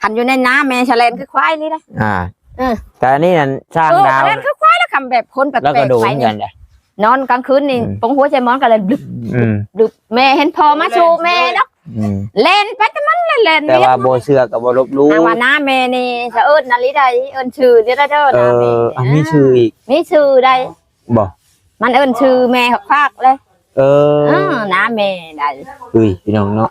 ຄັນຢູ່ໃນນາແມ່ສະແລນຄືຄວາຍນີ້ເດ້. ອ່າ ເອີ ແຕ່ອັນນີ້ນັ້ນຊ່າງດາວ ເອີ ສະແລນຄືຄວາຍ ແລ້ວຄຳແບບຄົນແປກໆ ແລ້ວກໍໂດນ ໄປ ຄືກັນເດ້. ນອນກາງຄືນນີ້ ອືມ ປົງຫົວໃສ່ໝອນກໍເລີຍບລຶບ ອືມ ບຶບ. ແມ່ເຫັນພໍ່ມາສູ່ແມ່ດອກ ອືມ ແລ່ນໄປແຕ່ມັນແຫຼະ ແລ່ນ ແຕ່ວ່າບໍ່ເຊື່ອກໍບໍ່ລົບຫຼູ່. ຫາກວ່ານາແມ່ນີ້ສະເອີ້ນນາລີໄດ ເອີ້ນຊື່ນີ້ໄດເດີ ເອີ ນາແມ່ ອ່າ ມີຊື່ອີກ ມີຊື່ໄດ໋ ບໍ່ ມັນເອີ້ນຊື່ແມ່ຄັກໆເລີຍ. ເອີ ເອີ ນາແມ່ໄດ໋. ເອີຍ ພີ່ນ້ອງເນາະ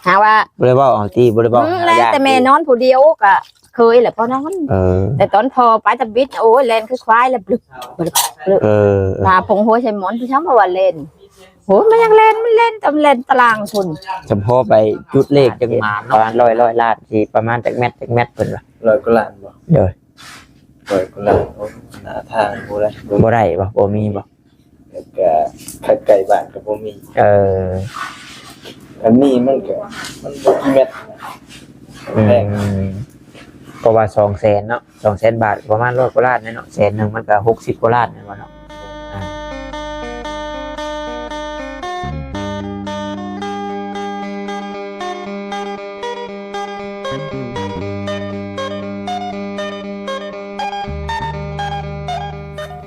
ຫາກວ່າ ບໍ່ໄດ້ເວົ້າເອົາຕິ ບໍ່ໄດ້ເວົ້າ ອືມ ຫາ ແລ້ວແຕ່ແມ່ນອນຜູ້ດຽວກໍ ເຄີຍແຫຼະພໍ່ນອນ. ເອີ ແຕ່ຕອນພໍ່ໄປຕະບິດ ໂອ້ຍ ແລ່ນຄືຄວາຍແລ້ວບລຶບບຶບບຶບ. ເອີ ເອີ ວ່າຜົງຫົວໃສ່ໝອນ ຄືຊ່າງວ່າແລ່ນ. ໂອ້ຍ ມັນຍັງແລ່ນ ມັນແລ່ນຕາມແລ່ນຕາລາງພຸ້ນ. ສຳພໍໄປຈຸດເລກຈັ່ງມາເນາະ ປະມານຮ້ອຍ ຮ້ອຍລ້ານ ຊິປະມານຈັກແມັດ ຈັກແມັດເພິ່ນວ່າ. ຮ້ອຍກວ່າລ້ານບໍ່? ໂດຍ ຮ້ອຍກວ່າລ້ານ. ໂອ້ ໜ້າທາງບໍ່ໄດ້ ບໍ່ໄດ້ບໍ່? ບໍ່ມີບໍ່? ແລ້ວກໍໄກໆບ້ານກໍບໍ່ມີ. ເອີ ຄັນມີມັນກໍ ມັນບໍ່ແມັດ ອືມ ແພງ. ເພາະວ່າສອງແສນເນາະ ສອງແສນບາດ ປະມານຮ້ອຍກວ່າລ້ານເນາະ ແສນໜຶ່ງມັນກໍຫົກສິບກວ່າລ້ານແມ່ນບໍ່ເນາະ? ອ່າ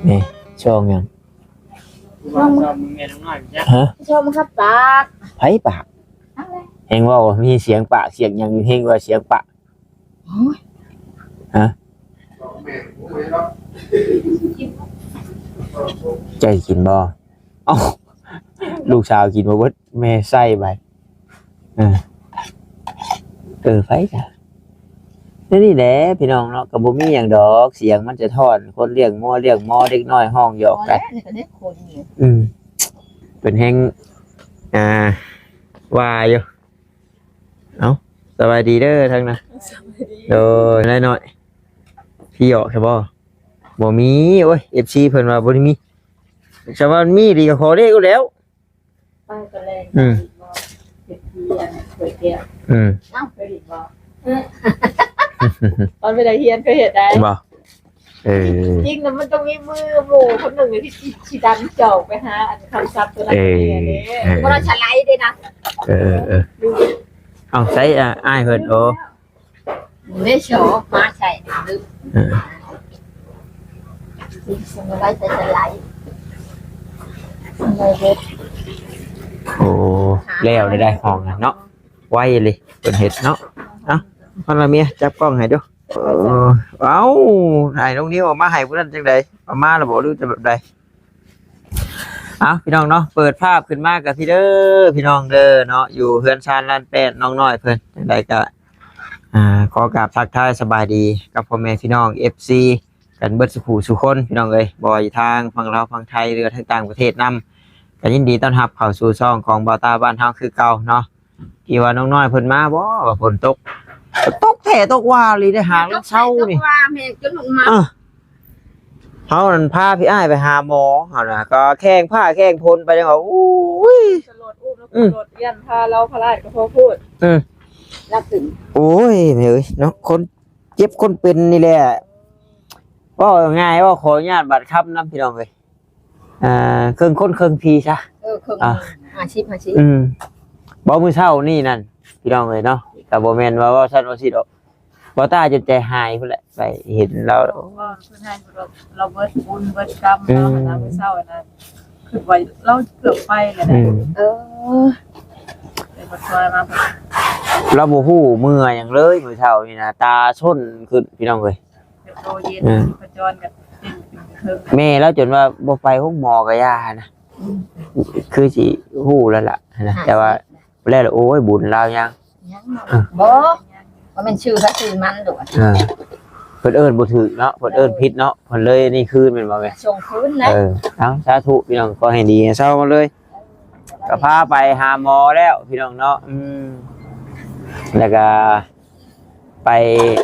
ນີ້ ຊ່ອງຫຍັງ? ຊ່ອງ ແມ່ນ້ອງນ້ອຍ ຮະ? ຊ່ອງມັນກໍປາກ ໃຜປາກ? ເອົາແຫຼະ ແຮງເວົ້າມີສຽງປາກສຽງຫຍັງຢູ່ ແຮງວ່າສຽງປາກ. ໂອ້ຍ ຮະ? ເຈົ້າກິນບໍ່? ເອົ້າ ລູກສາວກິນບໍ່ເບິດ ແມ່ໃສ່ໄປ. ເອີ ເອີ ໄປຊະ. ແນວນີ້ແຫຼະພີ່ນ້ອງເນາະ ກໍບໍ່ມີຫຍັງດອກ ສຽງມັນສະທ້ອນ ຄົນລ້ຽງງົວລ້ຽງໝໍ ເດັກນ້ອຍຮ້ອງຫຍອກກັນ. ອືມ ເພິ່ນແຮງ ອ່າ ວ່າຢູ່. ເອົ້າ ສະບາຍດີເດີທາງນັ້ນ. ສະບາຍດີ. ໂດຍ ນາຍນ້ອຍ ພີ່ຫຍອກໃຊ່ບໍ່? ບໍ່ມີ. ໂອ້ຍ ເອັຟຊີ ເພິ່ນວ່າບໍ່ໄດ້ມີ ສະວ່າມັນມີດີກໍຂໍເລກໂລດແລ້ວ. ໄປກໍແລ່ນ ອືມ ເຮັດເຮືອນ ເປີດແກ້ວ ອືມ ເອົ້າ ເຄີຍເຫັນບໍ່? ຕອນໄປໄດ້ຮຽນເຄີຍເຮັດໄດ້ບໍ່? ເອີ ຈິງໆນະ ມັນຕ້ອງມີມືໝູ່ຄົນໜຶ່ງທີ່ຊິດັນຈອກໄປຫາອັນຄຳສັບຕົວນັ້ນ ເອີ ເອີ ບໍ່ໄດ້ສະໄລເດ້ນະ. ເອີ ເອີ ເອົາໃສ່ ອ່າ ອ້າຍເພິ່ນ ໂອ້ ເດ້ ໂຊ ມາໃສ່ ເອີ ສະໄລ ໃສ່ສະໄລ ສະໄລເຮັດ. ໂອ້ ແລ້ວໄດ້ຫ້ອງນັ້ນເນາະ ໄວເລີຍເພິ່ນເຮັດເນາະ. ເອົ້າ ພັນລະເມຍ ຈັບກ້ອງໃຫ້ດູ. ເອີ ເອົ້າ ໃຫ້ນ້ອງນິວເອົາມາໃຫ້ຜູ້ນັ້ນຈັ່ງໃດ? ເອົາມາແລ້ວບໍ່ ຫຼືຈະແບບໃດ? ເອົ້າ ພີ່ນ້ອງເນາະ ເປີດພາບຂຶ້ນມາກະຊິເດີ ພີ່ນ້ອງເດີເນາະ ຢູ່ເຮືອນຊານລ້ານແປດນ້ອງນ້ອຍເພິ່ນ ຈັ່ງໃດກະ ອ່າ ຂໍກາບທັກທາຍສະບາຍດີກັບພໍ່ແມ່ພີ່ນ້ອງ ເອັຟຊີ ກັນເບິດສູ່ຜູ້ສູ່ຄົນ ພີ່ນ້ອງເອີຍ ບໍ່ວ່າຢູ່ທາງຝັ່ງລາວ ຝັ່ງໄທ ຫຼືວ່າທາງຕ່າງປະເທດນຳ ກໍຍິນດີຕ້ອນຮັບເຂົ້າສູ່ຊ່ອງຂອງບ່າວຕາບ້ານເຮົາຄືເກົ່າເນາະ. ທີ່ວ່ານ້ອງນ້ອຍເພິ່ນມາບໍ່ ວ່າຝົນຕົກ ຕົກແທ້ຕົກວ່າອີ່ຫຼີເດ້ ຫາເຊົ້ານີ້ ເອີ ເຮົານັ້ນພາພີ່ອ້າຍໄປຫາໝໍຫັ້ນນະ ກໍແຂ່ງຟ້າແຂ່ງຝົນໄປ ຈັ່ງວ່າ ໂອ້ຍ ອືມ ລົດຢ້ານພາລາວພະລາດກໍພໍໂພດ ອືມ ລາວຂຶ້ນ ໂອ້ຍ ແມ່ເອີຍເນາະ ຄົນເຈັບຄົນເປັນນີ້ແຫຼະ ເວົ້າງ່າຍ ເວົ້າຂໍອະນຸຍາດບາດຄຳນຳ ພີ່ນ້ອງເອີຍ. ອ່າ ເຄິ່ງຄົນເຄິ່ງຜີຊະ ເອີ ເຄິ່ງ ອ່າ ຫ້າສິບ ຫ້າສິບ ອືມ ບໍ່ ມື້ເຊົ້ານີ້ນັ້ນ ພີ່ນ້ອງເອີຍເນາະ ກໍບໍ່ແມ່ນວ່າເວົ້າຊັ້ນເວົ້າຊີ້ດອກ ບໍ່ຕ້າຈົນໃຈຫາຍພຸ້ນແຫຼະ ໄປເຫັນລາວ ເພິ່ນໃຫ້ລາວເບິດບຸນເບິດກຳ ອືມ ລາວຫັ້ນນະ ມື້ເຊົ້ານັ້ນ ຄິດວ່າລາວເກືອບໄປແລ້ວ ອືມ ເອີ ລາວບໍ່ຮູ້ເມື່ອຫຍັງເລີຍ ມື້ເຊົ້ານີ້ນະ ຕາຊົນຂຶ້ນ ພີ່ນ້ອງເອີຍ. ໂຕເຢັນ ອືມ ພະຈອນກໍເປັນ ແມ່ລາວຈົນວ່າບໍ່ໄປໂຮງໝໍກໍຢ່ານະ ອືມ ຄືຊິຮູ້ແລ້ວລະນະ ແຕ່ວ່າແລ້ວ ໂອ້ຍ ບຸນລາວຍັງ ຍັງ ເອີ ບໍ່ ບໍ່ແມ່ນຊື່ໃຜຊື່ມັນໂດດ ເອີ ເພິ່ນເອີ້ນບໍ່ຖືກເນາະ ເພິ່ນເອີ້ນຜິດເນາະ ເພິ່ນເລີຍນີ້ຄືນແມ່ນບໍ່ແມ່? ສົ່ງຄືນແຫຼະ ເອີ ເອົາ ສາທຸ ພີ່ນ້ອງ ຂໍໃຫ້ດີໃຫ້ເຊົາມາເລີຍ ກໍພາໄປຫາໝໍແລ້ວ ພີ່ນ້ອງເນາະ ອືມ ແລ້ວກໍ ໄປ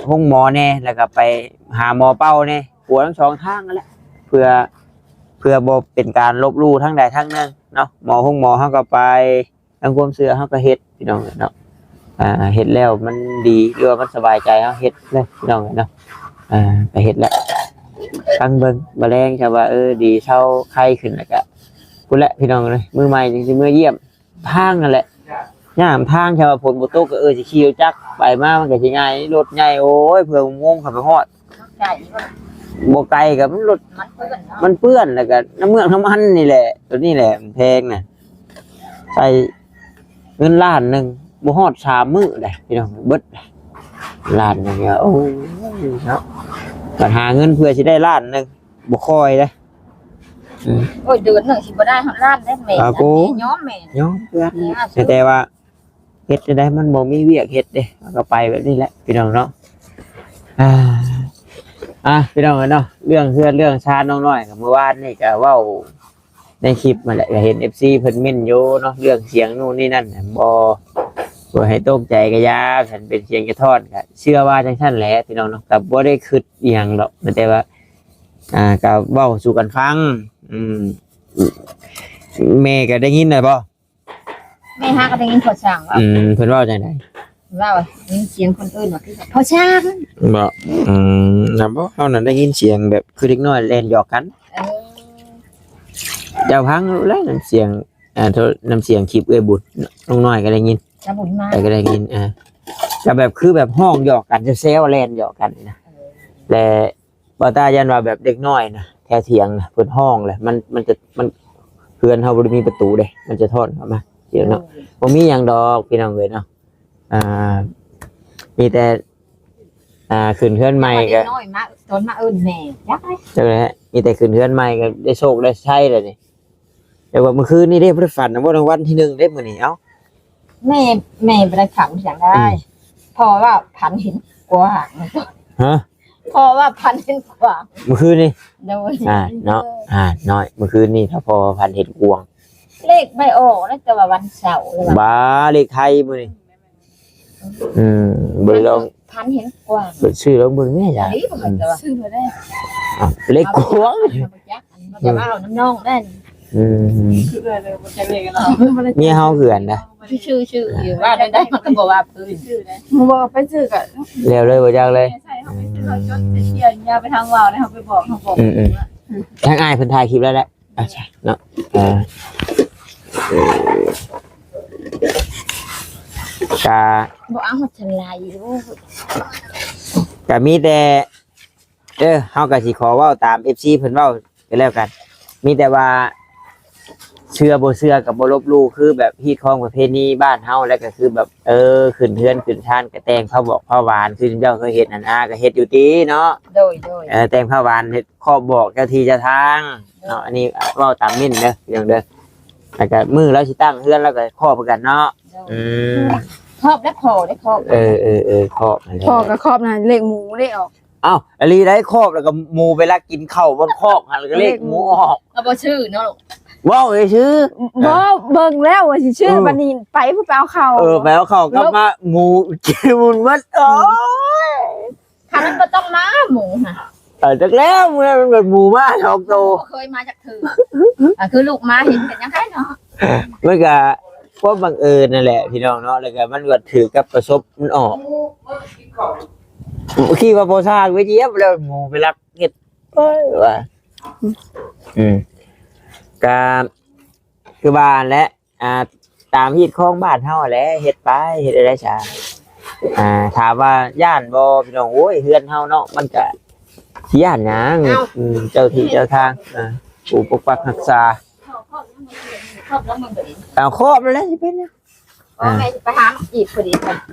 ໂຮງໝໍແດ່ ແລ້ວກໍໄປຫາໝໍເປົ່າແດ່ ກວດທັງສອງທາງນັ້ນແຫຼະ ເພື່ອ ເພື່ອບໍ່ເປັນການລົບຫຼູ່ທາງໃດທາງໜຶ່ງເນາະ ໝໍ ໂຮງໝໍເຮົາກໍໄປ ທາງຄວາມເຊື່ອເຮົາກໍເຮັດ ພີ່ນ້ອງເນາະ ອ່າ ເຮັດແລ້ວມັນດີ ຫຼືວ່າມັນສະບາຍໃຈ ເຮົາເຮັດເລີຍ ພີ່ນ້ອງເນາະ ອ່າ ກໍເຮັດແຫຼະ ຟັງເບິ່ງ ມື້ແລງຖ້າວ່າ ເອີ ດີເຊົາໄຄຂຶ້ນ ແລ້ວກໍ ພຸ້ນແຫຼະ ພີ່ນ້ອງເອີຍ ມື້ໃໝ່ຈຶ່ງຊິເມືອຢ້ຽມ ທາງນັ້ນແຫຼະ ຍາມທາງ ຖ້າວ່າຝົນບໍ່ຕົກກໍ ເອີ ຊິຂີ່ລົດຈັກໄປມາ ມັນກໍຊິງ່າຍ ລົດໃຫຍ່ ໂອ້ຍ ເພື່ອໂມງເຂົ້າໄປຮອດ ໄກບໍ່? ບໍ່ໄກ ກໍມັນລົດ ມັນເປື້ອນເນາະ ມັນເປື້ອນ ແລ້ວກໍນ້ຳເມືອກນ້ຳມັນນີ້ແຫຼະ ຕົວນີ້ແຫຼະມັນແພງນະ ໃຊ້ເງິນລ້ານໜຶ່ງ ບໍ່ຮອດສາມມື້ໃດ໋ ພີ່ນ້ອງ ເບິດລ້ານໜຶ່ງ ໂອ້ຍເນາະ ບັດຫາເງິນເພື່ອຊິໄດ້ລ້ານໜຶ່ງ ບໍ່ຄ່ອຍເດ້ ອືມ ໂອ້ຍ ເດືອນໜຶ່ງຊິບໍ່ໄດ້ຮອດລ້ານເດ້ແມ່ ອາ ໂກ ແມ່ຍອມແມ່ ຍອມເພື່ອນ ແມ່ວ່າ ແຕ່ວ່າເຮັດຈັ່ງໃດ ມັນບໍ່ມີວຽກເຮັດເດ້ ມັນກໍໄປແບບນີ້ແຫຼະ ພີ່ນ້ອງເນາະ ອ່າ ອ່າ ພີ່ນ້ອງເອີຍເນາະ ເລື່ອງເຮືອນເລື່ອງຊານນ້ອງນ້ອຍກໍ ເມື່ອວານນີ້ກໍເວົ້າໃນຄລິບຫັ້ນແຫຼະ ກໍເຫັນເອັຟຊີເພິ່ນເມັ້ນຢູ່ເນາະ ເລື່ອງສຽງໂນ່ນນີ້ນັ້ນ ບໍ່ ບໍ່ໃຫ້ຕົກໃຈກໍຢ່າ ຄັນເປັນສຽງສະທ້ອນກໍເຊື່ອວ່າຈັ່ງຊັ້ນແຫຼະ ພີ່ນ້ອງເນາະ ກໍບໍ່ໄດ້ຄິດອີ່ຫຍັງດອກ ແຕ່ວ່າ ອ່າ ກໍເວົ້າສູ່ກັນຟັງ ອືມ ແມ່ກໍໄດ້ຍິນແລ້ວບໍ່? ແມ່ຫາກໍໄດ້ຍິນພໍ່ຊ່າງເວົ້າ ອືມ ເພິ່ນເວົ້າຈັ່ງໃດ? ເວົ້າ ໄດ້ຍິນສຽງຄົນອື່ນວ່າຄືພໍ່ຊ່າງບໍ? ອືມ ນຳບໍ່ ເຮົານັ້ນໄດ້ຍິນສຽງແບບຄືເດັກນ້ອຍແລ່ນຫຍອກກັນ ເອີ ເຈົ້າຟັງແລ້ວ ນ້ຳສຽງ ອ່າ ໂທ ນ້ຳສຽງຄລິບເອື້ອຍບຸນ ນ້ອງນ້ອຍກໍໄດ້ຍິນ ເອື້ອຍບຸນມາ ເອື້ອຍກໍໄດ້ຍິນ ອ່າ ກໍແບບຄືແບບຮ້ອງຫຍອກກັນ ແຊວໆ ແລ່ນຫຍອກກັນນີ້ນະ ເອີ ແລະ ບ່າວຕາຢ້ານວ່າແບບເດັກນ້ອຍນະ ແຖວຖຽງນະ ເພິ່ນຮ້ອງແຫຼະ ມັນ ມັນຈະ ມັນ ເຮືອນເຮົາບໍ່ໄດ້ມີປະຕູເດ້ ມັນສະທ້ອນເຂົ້າມາ ເຫັນເນາະ ໂອ້ຍ ບໍ່ມີຫຍັງດອກ ພີ່ນ້ອງເອີຍເນາະ ອ່າ ມີແຕ່ ອ່າ ຂຶ້ນເຮືອນໃໝ່ກໍ ເດັກນ້ອຍມາ ຕອນມາເອີ້ນແມ່ ຈັກແຫຼະ ຈັກແຫຼະ ມີແຕ່ຂຶ້ນເຮືອນໃໝ່ກໍໄດ້ໂຊກໄດ້ໄຊແລ້ວນີ້ ແຕ່ວ່າມື້ຄືນນີ້ເດ້ ບໍ່ໄດ້ຝັນນະ ບໍ່ ລາງວັນທີໜຶ່ງເດ້ມື້ນີ້ ເອົ້າ ແມ່ ແມ່ບໍ່ໄດ້ຝັນຫຍັງໄດ້ ອືມ ເພາະວ່າຝັນເຫັນກວາງ ຮະ? ເພາະວ່າຝັນເຫັນກວາງ ມື້ຄືນນີ້ ໂດຍ ອ່າ ເນາະ ອ່າ ນ້ອຍ ມື້ຄືນນີ້ຖ້າພໍ່ຝັນເຫັນກວາງ ເລກໄປອອກແລ້ວ ແຕ່ວ່າວັນເສົາ ບາ ເລກໄທມື້ນີ້ ອືມ ບໍ່ໄດ້ລອງ ພັນເຫັນກວ່າ ເບິ່ງ ຊື້ລອງເບິ່ງແດ່ ຢ່າ ອັນນີ້ເພິ່ນກໍວ່າ ຊື້ບໍ່ໄດ້ ອ້າວ ເລກກວາງ ເຮົາບໍ່ຈັກ ອັນນີ້ເຮົາຈະມາເອົານຳນ້ອງໄດ້ ອືມ ຄືເອື້ອຍເລີຍ ບໍ່ຈັກເລກເນາະ ເມຍເຮົາຄືກັນນະ ຊື່ໆ ຢູ່ວ່າໄດ້ ໄດ້ ມັນກໍບໍ່ວ່າພື້ນ ບໍ່ໄປຊື້ກໍ ແລ້ວເລີຍ ບໍ່ຈັກເລີຍ ໃຊ້ເຮົາໄປຊື້ ເຮົາຈົດໄປເຊຍ ຢ່າໄປທາງເວົ້າເດ້ ເຮົາໄປບອກ ເຮົາບອກ ອືມໆ ທາງອ້າຍເພິ່ນຖ່າຍຄລິບແລ້ວແຫຼະ ອ່ະ ເນາະ ເອີ ເອີ ກະ ບໍ່ເອົາຮອດສະໄລ ໂອ້ຍ ກະມີແຕ່ ເອີ ເຮົາກະຊິຂໍເວົ້າຕາມເອັຟຊີເພິ່ນເວົ້າກັນແລ້ວກັນ ມີແຕ່ວ່າເຊື່ອບໍ່ເຊື່ອກະບໍ່ລົບຫຼູ່ ຄືແບບຮີດຄອງປະເພນີບ້ານເຮົາ ແລ້ວກະຄືແບບ ເອີ ຂຶ້ນເຮືອນຂຶ້ນຊານກະແຕ່ງຜ້າບອກຜ້າຫວານ ຄືເຈົ້າເຄີຍເຮັດຫັ້ນ ອາ ກະເຮັດຢູ່ຕິເນາະ ໂດຍໆ ເອີ ແຕ່ງຜ້າຫວານ ເຮັດ ຂອບບອກເຈົ້າທີ່ເຈົ້າທາງເນາະ ໂດຍ ອັນນີ້ເວົ້າຕາມມິ້ນເດີ ພີ່ນ້ອງເດີ ແລ້ວກະມື້ລາວຊິຕັ້ງເຮືອນລາວກະຂອບຄືກັນເນາະ ໂດຍ ອືມ ຂອບແລ້ວພໍໄດ້ຂອບ ເອີໆໆ ຂອບຫັ້ນແຫຼະ ພໍກໍຂອບນະ ເລກໝູເລກອອກ ເອົ້າ ອີ່ຫຼີໄດ໋ ຂອບແລ້ວກໍໝູໄປລັກກິນເຂົ້າບ່ອນຄອກຫັ້ນ ແລ້ວກໍເລກໝູອອກ ກໍບໍ່ຊື້ເນາະ ເວົ້າຊື່ໆ ບໍ່ ເອີ ເບິ່ງແລ້ວວ່າຊິຊື້ ເອີ ບັດນີ້ໄປພຸ້ນໄປເອົາເຂົ້າ ເອີ ໄປເອົາເຂົ້າກັບມາ ໝູກິນໝູນໝົດ ໂອ້ຍ ຄັນມັນບໍ່ຕ້ອງມາໝູຫັ້ນ ເອີ ຈັກແລ້ວ ເມື່ອມັນເປັນໝູມາສອງໂຕ ບໍ່ເຄີຍມາຈັກເທື່ອ ກໍຄືລູກມາເຫັນເປັນຈັ່ງໃດເນາະ ມັນກະຄວາມບັງເອີນນັ້ນແຫຼະພີ່ນ້ອງເນາະ ແລ້ວກະມັນກໍຖືກກັບປະສົບມັນອອກ ຄິດວ່າພໍສ້າງໄປຢຽບແລ້ວໝູໄປລັກເຮັດ ໂອ້ຍ ວ່າ ອືມ ກະຄືວ່າຫັ້ນແຫຼະ ອ່າ ຕາມຮີດຄອງບ້ານເຮົາຫັ້ນແຫຼະ ເຮັດໄປ ເຮັດໄດ້ຊະ ອ່າ ຖາມວ່າຢ້ານບໍ່ພີ່ນ້ອງ ໂອ້ຍ ເຮືອນເຮົາເນາະ ມັນກະຊິຢ້ານຫຍັງ ເອົ້າ ອືມ ເຈົ້າທີ່ເຈົ້າທາງ ອ່າ ຜູ້ປົກປັກຮັກສາ ເອົາຄອບແລ້ວຊິເປັນຫຍັງ ພໍ່ແມ່ຊິໄປຫາອີກພໍດີ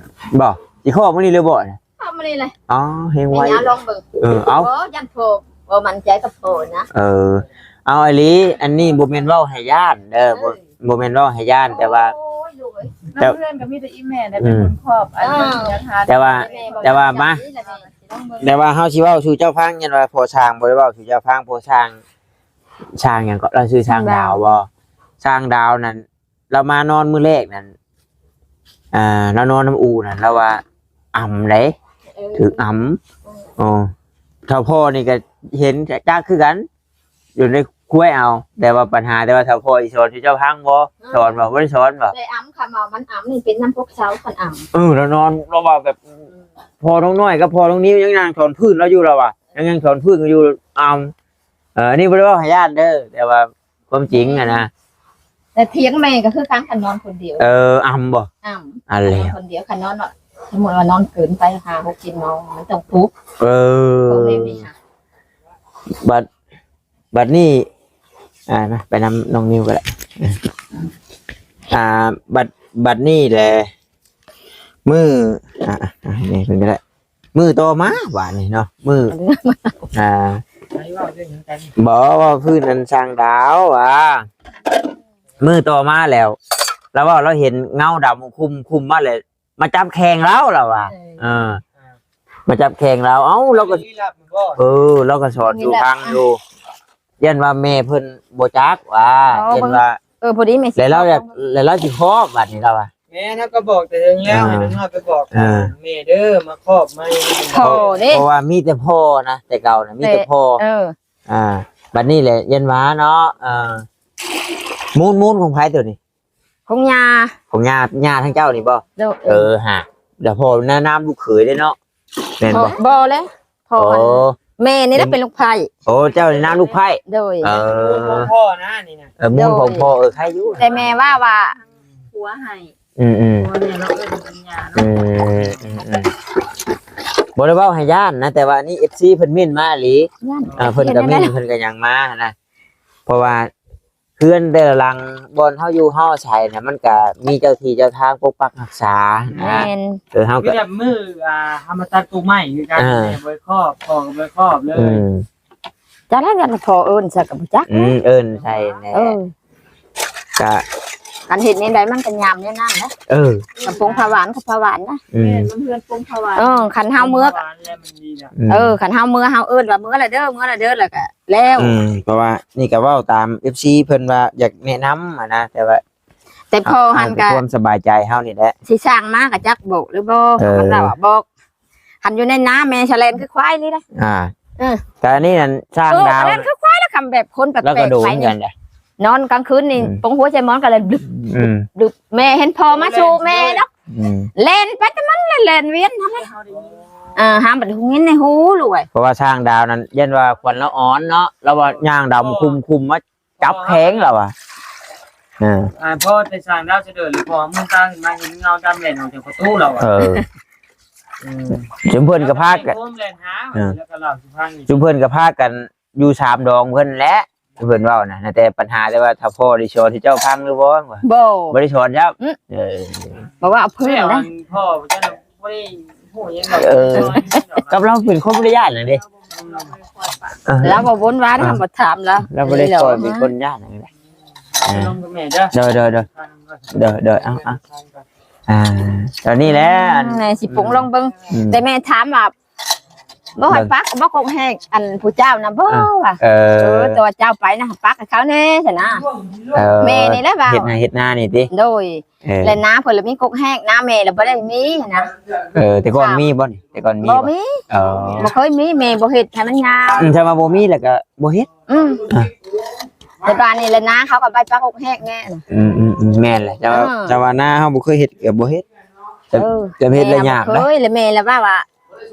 ບໍ່ ຊິຄອບມື້ນີ້ຫຼືບໍ່ ເອົາມານີ້ເລີຍ ອໍ ແຮງໄວ ເອົາລອງເບິ່ງ ເອີ ເອົາ ບໍ່ ຢ້ານພໍ່ບໍ່ໝັ້ນໃຈກັບພໍ່ນະ ເອີ ເອົາອີ່ຫຼີ ອັນນີ້ບໍ່ແມ່ນເວົ້າໃຫ້ຢ້ານເດີ ເອີ ບໍ່ ບໍ່ແມ່ນເວົ້າໃຫ້ຢ້ານ ແຕ່ວ່າ ໂອ້ຍ ແຕ່ ເຮືອນກໍມີແຕ່ອີ່ແມ່ໄດ້ເປັນ ອືມ ຄົນຄອບ ອັນ ອ່າ ເປັນຍາທານ ແຕ່ວ່າ ແຕ່ວ່າມາ ແຕ່ວ່າເຮົາຊິເວົ້າສູ່ເຈົ້າຟັງ ຢ້ານວ່າພໍ່ຊ່າງບໍ່ໄດ້ເວົ້າສູ່ເຈົ້າຟັງ ພໍ່ຊ່າງ ຊ່າງຫຍັງເກາະ ລາວຊື່ຊ່າງດາວບໍ່ ຊ່າງດາວນັ້ນ ລາວມານອນມື້ແລກນັ້ນ ອ່າ ລາວນອນນຳອູ່ນັ້ນ ລາວວ່າອຳເດ້ ເອີ ຖືກອຳ ເອີ ເອີ ເຖົ້າພໍ່ນີ້ກໍເຫັນຈັກຄືກັນ ຢູ່ໃນຄວາຍເອົາ ແຕ່ວ່າປັນຫາ ແຕ່ວ່າເຖົ້າພໍ່ຊິສອນເຈົ້າພັງບໍ່ ເອີ ສອນບໍ່ ບໍ່ໄດ້ສອນບໍ່ ແຕ່ອຳ ຄຳວ່າມັນອຳນີ້ເປັນນຳພວກເຊົາ ຄັນອຳ ເອີ ລາວນອນ ລາວວ່າແບບ ອືມ ພໍ່ນ້ອງນ້ອຍກັບພໍ່ນ້ອງນິວຍັງນັ່ງຖອນພື້ນລາວຢູ່ ລາວວ່າ ຍັງ ຍັງຖອນພື້ນຢູ່ ອຳ ເອີ ອັນນີ້ບໍ່ໄດ້ເວົ້າໃຫ້ຢ້ານເດີ ແຕ່ວ່າຄວາມຈິງຫັ້ນນະ ແຕ່ຖຽງແມ່ກໍຄືກັນ ຄັນນອນຄົນດຽວ ເອີ ອຳບໍ່? ອຳ ອັນແລ້ວ ນອນຄົນດຽວ ຄັນນອນ ສົມມຸດວ່ານອນເກີນໄປຫ້າຫົກເຈັດໂມງ ມັນຕ້ອງປຸກ ເອີ ຂອງແມ່ນີ້ຫະ ບັດ ບັດນີ້ ອ່າ ມາ ໄປນຳນ້ອງນິວກໍໄດ້ ອ່າ ບັດ ບັດນີ້ແຫຼະ ມື້ ອ່າ ອ່າ ໃຫ້ແມ່ເພິ່ນກໍໄດ້ ມື້ຕໍ່ມາບາດນີ້ເນາະ ມື້ ອ່າ ບໍ່ ເວົ້າພື້ນອັນຊ່າງດາວວ່າ ມື້ຕໍ່ມາແລ້ວ ລາວເວົ້າ ລາວເຫັນເງົາດຳຄຸມ ຄຸມມາແລ້ວ ມາຈັບແຂ້ງລາວ ລາວວ່າ ເອີ ເອີ ມາຈັບແຂ້ງລາວ ເອົ້າ ລາວກໍ ເອີ ລາວກໍສອນຢູ່ຟັງຢູ່ ຢ້ານວ່າແມ່ເພິ່ນບໍ່ຈັກວ່າ ຢ້ານວ່າ ເອີ ພໍດີແມ່ຊິ ແລ້ວລາວຢາກ ແລ້ວລາວຊິຂໍບາດນີ້ລາວວ່າ ແມ່ນ ເຮົາກໍບອກແຕ່ເຖິງແລ້ວ ໃຫ້ນ້ອຍໄປບອກ ເອີ ແມ່ເດີ ມາຂອບມາ ພໍ່ເດ້ ເພາະວ່າມີແຕ່ພໍ່ນະ ແຕ່ເກົ່ານະ ມີແຕ່ພໍ່ ເອີ ອ່າ ບັດນີ້ແຫຼະ ຢ້ານວ່າເນາະ ເອີ ມູນ ມູນຂອງໃຜໂຕນີ້? ຂອງຍ່າ ຂອງຍ່າ ຍ່າທາງເຈົ້ານີ້ບໍ່? ໂດຍ ເອີ ຫາ ແລ້ວພໍ່ນາມລູກເຂີຍເດ້ເນາະ ແມ່ນບໍ່? ບໍ່ແຫຼະ ພໍ່ ອໍ ອັນ ແມ່ນີ້ແຫຼະເປັນລູກໃພ້ ໂອ້ ເຈົ້ານີ້ນາມລູກໃພ້ ໂດຍ ເອີ ຂອງພໍ່ນະນີ້ນະ ເອີ ມູນຂອງພໍ່ ເອີ ໃຄຢູ່ ແຕ່ແມ່ວ່າ ວ່າຜົວໃຫ້ ອືມໆ ຜົວແມ່ເນາະ ເອີ້ນເປັນຍ່າເນາະ ອືມໆໆ ບໍ່ໄດ້ເວົ້າໃຫ້ຢ້ານນະ ແຕ່ວ່ານີ້ ເອັຟຊີ ເພິ່ນເມັ້ນມາອີ່ຫຼີ ຢ້ານ ເອີ ເພິ່ນກໍເມັ້ນ ເພິ່ນກໍຫຍັງມານະ ເພາະວ່າ ເຮືອນແຕ່ລະຫຼັງບ່ອນເຮົາຢູ່ເຮົາອາໄສນະ ມັນກະມີເຈົ້າທີ່ເຈົ້າທາງປົກປັກຮັກສານະ ແມ່ນ ເອີ ເຮົາກໍ ຄືແບບມື້ ອ່າ ເຮົາມາຕັດກົກໄມ້ຄືກັນ ອ່າ ແມ່ບໍ່ໄດ້ຄອບ ພໍ່ກໍບໍ່ໄດ້ຄອບເລີຍ ອືມ ຈັກແລ້ວ ຢ້ານພໍ່ເອີ້ນໃສ່ກໍບໍ່ຈັກ ອືມ ເອີ້ນໃສ່ແຫຼະ ເອີ ກະ ຄັນເຮັດແນວໃດມັນກໍຍາມແນວນັ້ນນະ ເອີ ກະປົງຜ້າຫວານກໍຜ້າຫວານນະ ອືມ ແມ່ນ ມັນເຮືອນປົງຜ້າຫວານ ເອີ ຄັນເຮົາເມືອ ອືມ ເອີ ຄັນເຮົາເມືອ ເຮົາເອີ້ນວ່າ ເມືອລະເດີ ເມືອລະເດີ ແລ້ວກະ ແລ້ວ ອືມ ເພາະວ່ານີ້ກໍເວົ້າຕາມ ເອັຟຊີ ເພິ່ນວ່າຢາກແນະນຳຫັ້ນນະ ແຕ່ວ່າ ແຕ່ພໍ່ຫັ້ນກໍ ເອົາຕາມຄວາມສະບາຍໃຈເຮົານີ້ແຫຼະ ຊິສ້າງມາກໍຈັກບອກຫຼືບໍ່ ເອີ ຄັນລາວວ່າບອກ ຄັນຢູ່ໃນນາແມ່ສະແລນຄືຄວາຍນີ້ນະ ອ່າ ເອີ ກໍອັນນີ້ນັ້ນ ຊ່າງດາວ ເອີ ສະແລນຄືຄວາຍ ແລ້ວຄຳແບບຄົນແປກໆ ໄປນີ້ ນອນກາງຄືນນີ້ ອືມ ປົງຫົວໃສ່ໝອນກໍແລ່ນບລຶບ ອືມ ບລຶບ ແມ່ເຫັນພໍ່ມາສູ່ແມ່ດອກ ອືມ ແລ່ນໄປແຕ່ມັນແລ່ນວຽນຫັ້ນແຫຼະ ເອີ ຫ້າມບັດຫຸງຍິນໃນຫູລູກເອີຍ ເພາະວ່າຊ່າງດາວນັ້ນ ຢ້ານວ່າຂວັນລາວອ່ອນເນາະ ລາວວ່າຍ່າງດຳຄຸມໆ ມາຈັບແຂ້ງລາວວ່າ ເອີ ອ່າ ພໍແຕ່ຊ່າງດາວສະເດີດ ພໍເມືອງຕາຂຶ້ນມາເຫັນເງົາດຳແລ່ນອອກຈາກປະຕູລາວວ່າ ເອີ ເອີ ຊຸມເພິ່ນກໍພາກັນ ແລ່ນຫາ ເອີ ແລ້ວກໍເລົ່າສູ່ຟັງ ຊຸມເພິ່ນກໍພາກັນ ຢູ່ສາມດອງເພິ່ນແຫຼະ ເພິ່ນເວົ້ານະ ແຕ່ປັນຫາ ແຕ່ວ່າຖ້າພໍ່ໄດ້ສອນໃຫ້ເຈົ້າຟັງຫຼືບໍ່ ບໍ່ ບໍ່ໄດ້ສອນຊ້ຳ ອືມ ເອີ ບໍ່ວ່າເພິ່ນນະ ພໍ່ເຈົ້ານະບໍ່ໄດ້ຮູ້ຫຍັງດອກ ເອີ ກັບລາວເປັນຄົນບໍ່ໄດ້ຢ້ານນະເດ້ ອືມ ເອີ ລາວບໍ່ວົນວາຍ ອ່າ ເຮົາບໍ່ຖາມລາວ ລາວບໍ່ໄດ້ຄ່ອຍເປັນຄົນຢ້ານນະ ອ່າ ລົມກັບແມ່ເດີ ໂດຍໆໆ ໂດຍໆ ເອົາໆ ອ່າ ຕອນນີ້ແຫຼະ ອືມ ອັນ ແມ່ຊິປຸງລອງເບິ່ງ ອືມ ແຕ່ແມ່ຖາມວ່າ ບໍ່ໃຫ້ປັກບໍ່ກົກແຮກ ອັນຜູ້ເຈົ້ານະ ບໍ່ ອ່າ ວ່າ ເອີ ເອີ ແຕ່ວ່າເຈົ້າໄປນະ ປັກໃຫ້ເຂົາແດ່ຊັ້ນນະ ເອີ ແມ່ນີ້ແຫຼະວ່າ ເຮັດໄຮ່ເຮັດນານີ້ຕິ ໂດຍ ເອີ ແລະນາເພິ່ນລະມີກົກແຮກ ນາແມ່ລະບໍ່ໄດ້ມີນະ ເອີ ແຕ່ກ່ອນມີບໍ່ນີ້ ແຕ່ກ່ອນມີບໍ່? ບໍ່ມີ ເອີ ບໍ່ເຄີຍມີ ແມ່ບໍ່ເຮັດໃຫ້ມັນຍາວ ອືມ ຖ້າວ່າບໍ່ມີແລ້ວກໍບໍ່ເຮັດ ອືມ ອ່າ ແຕ່ບາດນີ້ລະນາເຂົາກໍໄປປັກກົກແຮກແນ່ນະ ອືມໆໆ ແມ່ນແຫຼະ ແຕ່ວ່າ ເອີ ແຕ່ວ່ານາເຮົາບໍ່ເຄີຍເຮັດກໍບໍ່ເຮັດ ຈະ ເອີ ຈະເຮັດລະຍາກນະ ແມ່ບໍ່ເຄີຍ ລະແມ່ລະວ່າວ່າ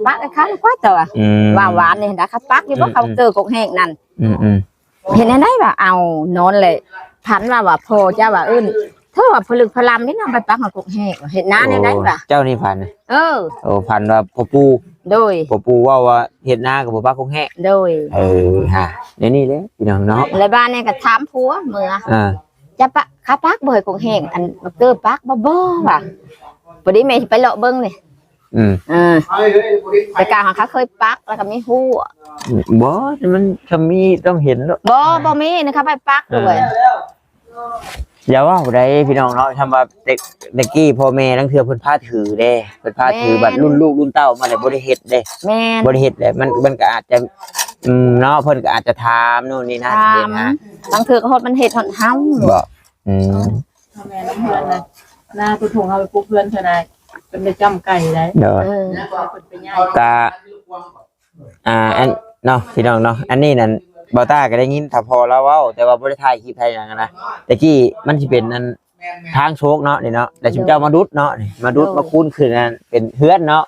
ປັກໃຫ້ເຂົາກວ່າຕົວະ ອືມ ວ່າຫວານນີ້ນະ ເຂົາປັກຢູ່ບໍ່ ອືມ ເຂົາເກີກກົກແຮກນັ້ນ ອືມໆ ເຮັດແນວໃດວະ ເອົານອນແຫຼະ ຝັນວ່າ ວ່າພໍ່ເຈົ້າວ່າເອີ້ນ ເທື່ອວ່າຜະລຶກຜະລຳນີ້ນຳໄປປັກໃຫ້ກົກແຮກ ເຮັດນາແນວໃດວະ ໂອ້ ເຈົ້ານີ້ຝັນ ເອີ ໂອ້ ຝັນວ່າພໍ່ປູ່ ໂດຍ ພໍ່ປູ່ເວົ້າວ່າເຮັດນາກໍບໍ່ປັກກົກແຮກ ໂດຍ ເອີ ຫາ ແນວນີ້ແຫຼະພີ່ນ້ອງເນາະ ແລ້ວບາດນີ້ກໍຖາມຜົວເມືອ ອ່າ ຈະປະ ເຂົາປັກບໍ່ໃຫ້ກົກແຮກ ອັນບັກເຕີປັກບໍ່ ບໍ່ວ່າ ພໍດີແມ່ຊິໄປເລາະເບິ່ງນີ້ ອືມ ເອີ ແຕ່ການຂອງເຂົາເຄີຍປັກ ແລ້ວກໍມີຮູ້ ບໍ່ ມັນ ຖ້າມີຕ້ອງເຫັນເນາະ ບໍ່ ບໍ່ມີນະ ເຂົາໄປປັກດ້ວຍ ຢ່າເວົ້າໃດພີ່ນ້ອງເນາະ ຄຳວ່າແຕ່ ແຕ່ກີ້ພໍ່ແມ່ລາງເທື່ອເພິ່ນພາຖືເດ້ ເພິ່ນພາຖື ແມ່ນ ບັດລຸ້ນລູກລຸ້ນເຕົ້າມາແລ້ວບໍ່ໄດ້ເຮັດເດ້ ແມ່ນ ບໍ່ໄດ້ເຮັດແລ້ວ ມັນ ມັນກໍອາດຈະ ອືມ ເນາະ ເພິ່ນກໍອາດຈະຖາມໂນ່ນນີ້ນັ້ນ ຖາມ ເຮັດນະ ລາງເທື່ອກໍຮອດມັນເຮັດຮອດເຮົາ ບໍ່ ອືມ ພໍ່ແມ່ນຳເຮືອນນະ ນາຕົວຖົງເຮົາໄປປຸກເຮືອນເທື່ອໃດ ເພິ່ນໄດ້ຈ້ຳໄກ່ໄດ໋ ໂດຍ ເອີ ເພິ່ນໄປຍ້າຍ ກະ ອ່າ ອັນ ເນາະ ພີ່ນ້ອງເນາະ ອັນນີ້ນັ້ນ ບ່າວຕ້າກໍໄດ້ຍິນຖ້າພໍ່ລາວເວົ້າ ແຕ່ວ່າບໍ່ໄດ້ຖ່າຍຄລິບຖ່າຍຫຍັງນະ ແຕ່ກີ້ມັນຊິເປັນອັນ ທາງໂຊກເນາະ ນີ້ເນາະ ແລ້ວຊຸມເຈົ້າມາດຸດເນາະ ນີ້ ມາດຸດ ໂດຍ ມາຄູນຂຶ້ນອັນເປັນເຮືອນເນາະ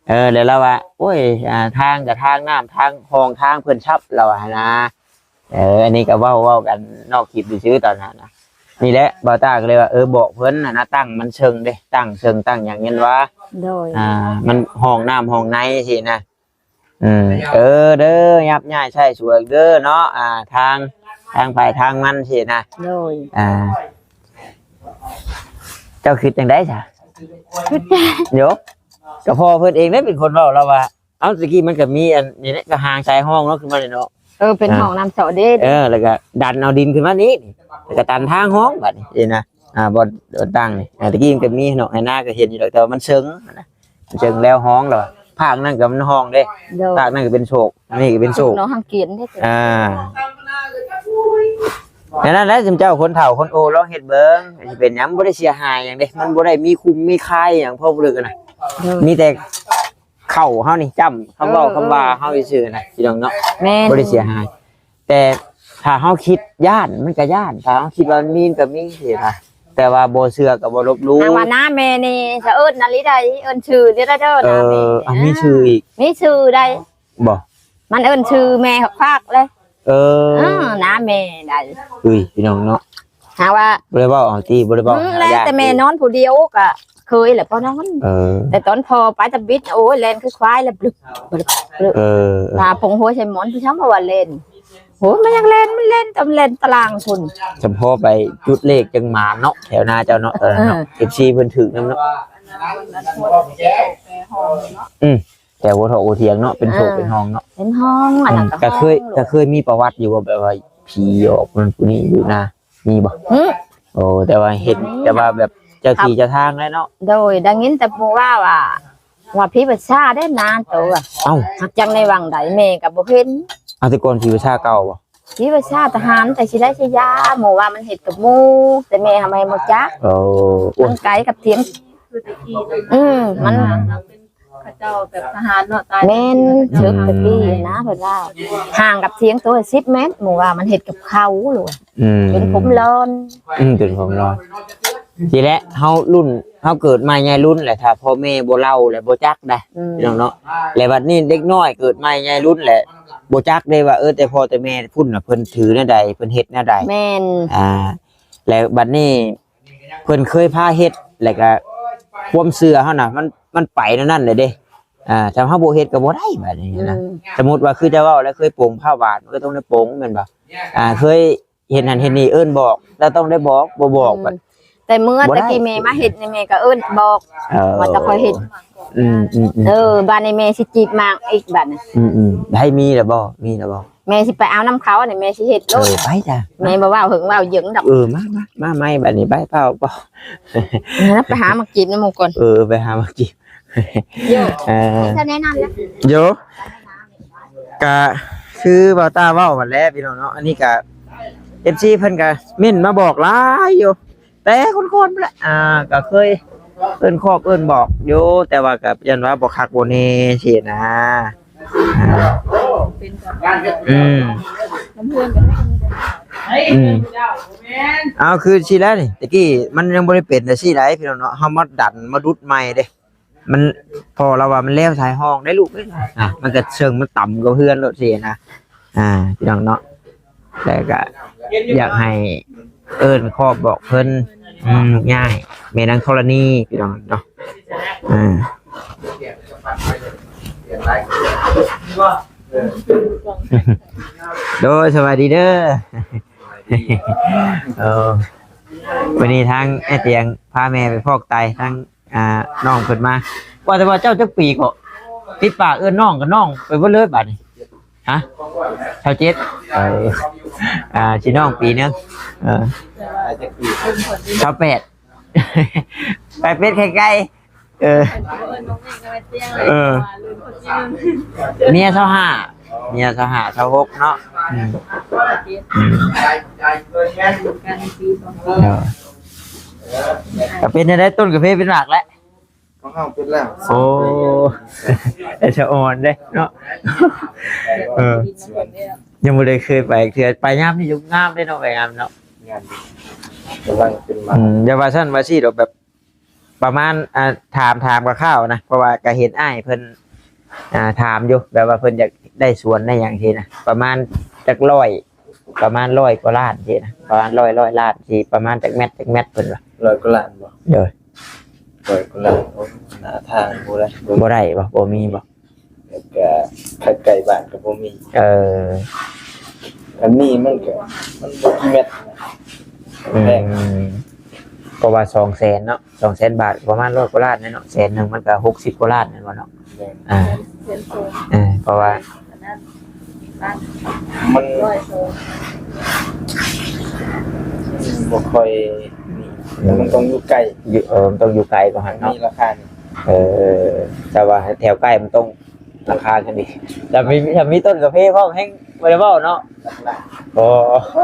ເອີ ແລ້ວລາວວ່າ ໂອ້ຍ ອ່າ ທາງກໍທາງນ້ຳ ທາງຫ້ອງ ທາງເພິ່ນຊັບ ລາວວ່າຫັ້ນນະ ເອີ ອັນນີ້ກໍເວົ້າ ເວົ້າກັນນອກຄລິບຊື່ໆ ຕອນນັ້ນນະ ນີ້ແຫຼະ ບ່າວຕ້າກໍເລີຍວ່າ ເອີ ບອກເພິ່ນຫັ້ນນະ ຕັ້ງມັນເຊິ່ງເດ້ ຕັ້ງເຊິ່ງຕັ້ງຫຍັງ ເຫັນວ່າ ໂດຍ ອ່າ ມັນຫ້ອງນ້ຳຫ້ອງໃນຊີ້ນະ. ອືມ ເອີເດີ ຫຍັບຍ້າຍໃຊ້ສວຍເດີເນາະ ອ່າ ທາງ ທາງໃຜທາງມັນຊີ້ນະ. ໂດຍ ອ່າ ເຈົ້າຄິດຈັ່ງໃດຊະ? ຄິດ ໂຍ ກໍພໍ່ເພິ່ນເອງເດ້ເປັນຄົນເວົ້າ ລາວວ່າ ເອົ້າ ຕະກີ້ມັນກໍມີອັນນີ້ແຫຼະ ກໍຫາງຊາຍຫ້ອງເນາະ ຂຶ້ນມານີ້ເນາະ. ເອີ ເປັນ ອ່າ ຫ້ອງນ້ຳເຊາະເດ້. ເອີ ແລ້ວກໍດັນເອົາດິນຂຶ້ນມານີ້ ແລ້ວກໍຕັນທາງຫ້ອງບາດນີ້ນະ. ອ່າ ບ່ອນ ບ່ອນຕັ້ງນີ້ ອ່າ ຕະກີ້ມັນກໍມີເນາະ ໄຮ່ນາກໍເຫັນຢູ່ດອກ ແຕ່ວ່າມັນເຊິ່ງນະ ມັນເຊິ່ງແລ້ວຫ້ອງແລ້ວ ພາກນັ້ນກໍມັນຫ້ອງເດ້. ໂດຍ ພາກນັ້ນກໍເປັນໂຊກ ນີ້ກໍເປັນໂຊກເນາະ ຫ້າງກຽນເດ້. ອ່າ ແນວນັ້ນແຫຼະ ຊຸມເຈົ້າຄົນເຖົ້າຄົນໂອລອງເຮັດເບິ່ງ ຊິເປັນຫຍັງ ບໍ່ໄດ້ເສຍຫາຍຫຍັງເດ້ ມັນບໍ່ໄດ້ມີຄຸມມີຄາຍຫຍັງ ເພາະບໍ່ເລີກນະ. ໂດຍ ມີແຕ່ ເຂົ້າເຮົານີ້ຈ້ຳຄຳເວົ້າ ເອີ ຄຳວ່າ ເອີ ເຮົາຊື່ໆນະ ພີ່ນ້ອງເນາະ. ແມ່ນ ບໍ່ໄດ້ເສຍຫາຍ ແຕ່ຖ້າເຮົາຄິດຢ້ານມັນກໍຢ້ານ ຖ້າເຮົາຄິດວ່າມັນມີມັນກໍມີຊີ້ນະ ແຕ່ວ່າບໍ່ເຊື່ອກໍບໍ່ລົບຫຼູ່. ຫາກວ່ານ້າແມ່ນີ້ ສະເອີ້ນນະລີໃດ ເອີ້ນຊື່ນີ້ໄດ້ເດີ. ເອີ ນ້າແມ່ ອ່າ ມີຊື່ອີກ ມີຊື່ໃດ ບໍ່ ມັນເອີ້ນຊື່ແມ່ຄັກໆເລີຍ. ເອີ ເອີ ນ້າແມ່ໃດ ເອີຍ ພີ່ນ້ອງເນາະ. ຫາວ່າ ບໍ່ໄດ້ເວົ້າເອົາຕິ ບໍ່ໄດ້ເວົ້າ ອືມ ຫາ ແລ້ວແຕ່ແມ່ນອນຜູ້ດຽວກໍເຄີຍແຫຼະ ພໍນອນ. ເອີ ແຕ່ຕອນພໍ່ໄປຕະບິດ ໂອ້ຍ ແລ່ນຄືຄວາຍແລ້ວບລຶບບລຶບບລຶບ. ເອີ ເອີ ພາພົງຫົວໃສ່ໝອນ ຜູ້ຊ່າງວ່າແລ່ນ ໂຫ ມັນຍັງແລ່ນ ມັນແລ່ນຕາມແລ່ນຕາລາງພຸ້ນ. ສຳພໍໄປຈຸດເລກຈັ່ງໝານເນາະ ແຖວໜ້າເຈົ້າເນາະ ຕອນນັ້ນເນາະ. ເອີ ເອັຟຊີ ເພິ່ນຖືກນຳເນາະ. ອືມ ແຕ່ບໍ່ເຖົ້າບໍ່ຖຽງເນາະ ເປັນໂຊກ ອ່າ ເປັນຫ້ອງເນາະ ເປັນຫ້ອງ. ອັນນັ້ນ ອືມ ກໍ ກໍເຄີຍ ຫ້ອງ ກໍເຄີຍມີປະຫວັດຢູ່ບໍ່ ແບບວ່າຜີອອກນັ້ນຜູ້ນີ້ຢູ່ນະ ມີບໍ່? ຫຶ ໂອ້ ແຕ່ວ່າເຫັນ ມີ ແຕ່ວ່າແບບເຈົ້າທີ່ເຈົ້າທາງແຫຼະເນາະ. ໂດຍ ໄດ້ຍິນແຕ່ໝູ່ເວົ້າວ່າ ວ່າຜີປະສາດເດ້ນາໂຕ. ເອົ້າ ຈັກໃນວັງໃດ ແມ່ກໍບໍ່ເຫັນ. ເອົາ ແຕ່ກ່ອນຜີປະສາດເກົ່າບໍ່? ຜີປະສາດທະຫານ ແຕ່ຊິໄດ້ໃຊ້ຢາ ໝູ່ວ່າມັນເຮັດກັບໝູ່ ແຕ່ແມ່ຫາແມ່ບໍ່ຈັກ. ໂອ້ ມັນໄກກັບທຽງ ຄືແຕ່ກີ້ນະ ອືມ ມັນ ອ່າ ເຂົາເຈົ້າແບບທະຫານເນາະ ຕາຍ ແມ່ນ ເຖິກຕະກີ້ນະ ເພິ່ນວ່າຫ່າງກັບທຽງໂຕສິບແມັດ ໝູ່ວ່າມັນເຮັດກັບເຂົາໂລດ. ອືມ ຈົນຜົມຫຼອນ ອືມ ຈົນຜົມຫຼອນ. ນີ້ແຫຼະ ເຮົາລຸ້ນ ເຮົາເກີດໃໝ່ໃຫຍ່ລຸ້ນແຫຼະ ຖ້າພໍ່ແມ່ບໍ່ເລົ່າແຫຼະບໍ່ຈັກໄດ໋ ອືມ ພີ່ນ້ອງເນາະ. ແລະບັດນີ້ເດັກນ້ອຍເກີດໃໝ່ໃຫຍ່ລຸ້ນແຫຼະ ບໍ່ຈັກເດ້ວ່າ ເອີ ແຕ່ພໍ່ແຕ່ແມ່ພຸ້ນນະ ເພິ່ນຖືແນວໃດ ເພິ່ນເຮັດແນວໃດ. ແມ່ນ ອ່າ ແລະບັດນີ້ ເພິ່ນເຄີຍພາເຮັດ ແລ້ວກະຄວາມເຊື່ອເຮົານະ ມັນ ມັນໄປແນວນັ້ນແຫຼະເດ້. ອ່າ ຖ້າເຮົາບໍ່ເຮັດກໍບໍ່ໄດ້ບາດນີ້ນະ. ອືມ ສົມມຸດວ່າຄືເຈົ້າເວົ້າແຫຼະ ເຄີຍປົງຜ້າຫວາດ ມັນກໍຕ້ອງໄດ້ປົງແມ່ນບໍ່? ອ່າ ເຄີຍເຮັດນັ້ນເຮັດນີ້ ເອີ້ນບອກ ແລ້ວຕ້ອງໄດ້ບອກ ບໍ່ບອກ ອືມ ບັດ ແຕ່ເມື່ອ ແຕ່ກີ້ແມ່ມາເຮັດນີ້ ແມ່ກໍເອີ້ນບອກ ເອີ ວ່າຈະຄ່ອຍເຮັດ. ອືມໆໆ ເອີ ບາດນີ້ແມ່ຊິຈີບໝາກອີກບາດນີ້. ອືມໆ ໃຫ້ມີແລ້ວບໍ່? ມີແລ້ວບໍ່? ແມ່ຊິໄປເອົານຳເຂົານີ້ ແມ່ຊິເຮັດໂລດ. ເອີ ໄປຈ້ະ ແມ່ບໍ່ເວົ້າເຫິງເວົ້າເຢິງດອກ. ເອີ ມາ ມາ ມາໃໝ່ບາດນີ້ ໄປ ເຝົ້າ ເຝົ້າ ໄປຫາໝາກຈີບນຳໝູ່ກ່ອນ. ເອີ ໄປຫາໝາກຈີບ. ໂຍ ເອີ ຈະແນະນຳແລ້ວ ໂຍ ກະຄືບ່າວຕ້າເວົ້າຫັ້ນແຫຼະ ພີ່ນ້ອງເນາະ. ອັນນີ້ກະ ເອັຟຊີ ເພິ່ນກະເມັ້ນມາບອກຫຼາຍຢູ່ ແຕ່ກ່ອນໆພຸ້ນແຫຼະ ອ່າ ກໍເຄີຍເອີ້ນຄອບເອີ້ນບອກຢູ່ ແຕ່ວ່າກໍຢ້ານວ່າບໍ່ຄັກບໍ່ແນ່ຊີ້ນະ. ອ່າ ເປັນກັບ ອືມ ນ້ຳເພື່ອນກັນ ອືມ ເອົາ ຄືຊີ້ແຫຼະນີ້ ຕະກີ້ມັນຍັງບໍ່ໄດ້ເປັນຈັ່ງຊີ້ໃດ໋ ພີ່ນ້ອງເນາະ. ເຮົາມາດັນມາດຸດໃໝ່ເດ້ ມັນ ພໍ່ລາວວ່າມັນແລ້ວຊາຍຫ້ອງໄດ໋ລູກເອີຍ ອ່ະ ມັນກໍເຊິ່ງມັນຕ່ຳກວ່າເຮືອນໂລດຊີ້ນະ ອ່າ ພີ່ນ້ອງເນາະ. ແລ້ວກໍຢາກໃຫ້ເອີ້ນຄອບບອກເພິ່ນ ອືມ ຍາຍ ແມ່ນາງທໍລະນີ ພີ່ນ້ອງເນາະ. ອ່າ ໂດຍ ສະບາຍດີເດີ. ເອີ ມື້ນີ້ທາງອ້າຍຕຽງພາແມ່ໄປຟອກໄຕ ທາງ ອ່າ ນ້ອງເພິ່ນມາ. ວ່າແຕ່ວ່າເຈົ້າຈັກປີເກາະ? ຕິດປາກເອີ້ນນ້ອງກໍນ້ອງໄປເບິດເລີຍບາດນີ້. ຮະ? ຊາວເຈັດ. ເອີ ອ່າ ຊິນ້ອງປີໜຶ່ງ. ເອີ ຊາວແປດ. ໄປເປັດໄຂ່ໄກ່. ເອີ ເອີ ເມຍຊາວຫ້າ ເມຍຊາວຫ້າ ຊາວຫົກເນາະ. ອືມ ອືມ ເອີ ກໍເປັນຈັ່ງໃດ ຕົ້ນກາເຟເປັນໝາກແລ້ວ? ຂອງເຮົາເປັນແລ້ວ. ໂອ້ ໄດ້ສະອອນເດ້ເນາະ. ເອີ ຍັງບໍ່ໄດ້ເຄີຍໄປເທື່ອ ໄປຍາມນີ້ຢູ່ງາມເດ້ເນາະ ໄປງາມເນາະ. ງາມ ກຳລັງເປັນໝາກ. ອືມ ຢ່າວ່າຊັ້ນວ່າຊີ້ດອກ ແບບ ປະມານ ອ່າ ຖາມ ຖາມຄ່າວໆນະ ເພາະວ່າກໍເຫັນອ້າຍເພິ່ນ ອ່າ ຖາມຢູ່ ແບບວ່າເພິ່ນຢາກໄດ້ສວນໄດ້ຫຍັງຊີ້ນະ ປະມານຈັກຮ້ອຍ ປະມານຮ້ອຍກວ່າລ້ານຊີ້ນະ ປະມານຮ້ອຍ ຮ້ອຍລ້ານ ຊິປະມານຈັກແມັດ ຈັກແມັດ ເພິ່ນວ່າ. ຮ້ອຍກວ່າລ້ານບໍ່? ໂດຍ. ຮ້ອຍກວ່າລ້ານ ໂອ້ ໜ້າທາງບໍ່ໄດ້ ບໍ່ໄດ້ບໍ່? ບໍ່ມີບໍ່? ແລ້ວກໍໃກ້ໆບ້ານກໍບໍ່ມີ. ເອີ ອັນນີ້ມັນກໍ ມັນບໍ່ກີ່ແມັດນະ ອືມ ແພງ. ເພາະວ່າສອງແສນເນາະ ສອງແສນບາດ ປະມານຮ້ອຍກວ່າລ້ານແຫຼະເນາະ ແສນໜຶ່ງມັນກໍຫົກສິບກວ່າລ້ານແມ່ນບໍ່ເນາະ? ແມ່ນ. ອ່າ ແສນສອງ ເອີ ເພາະວ່າ ອັນນັ້ນ ມັນ ຮ້ອຍສອງ ບໍ່ຄ່ອຍມີ ອືມ ມັນຕ້ອງຢູ່ໄກ ຢູ່ ເອີ ມັນຕ້ອງຢູ່ໄກກວ່າຫັ້ນເນາະ ມີລາຄານີ້. ເອີ ແຕ່ວ່າແຖວໃກ້ມັນຕ້ອງລາຄາຂຶ້ນອີກ ແລ້ວມີ ຖ້າມີຕົ້ນກາເຟພ້ອມແຮ່ງບໍ່ໄດ້ເວົ້າເນາະ. ຫຼັກລ້ານ ອໍ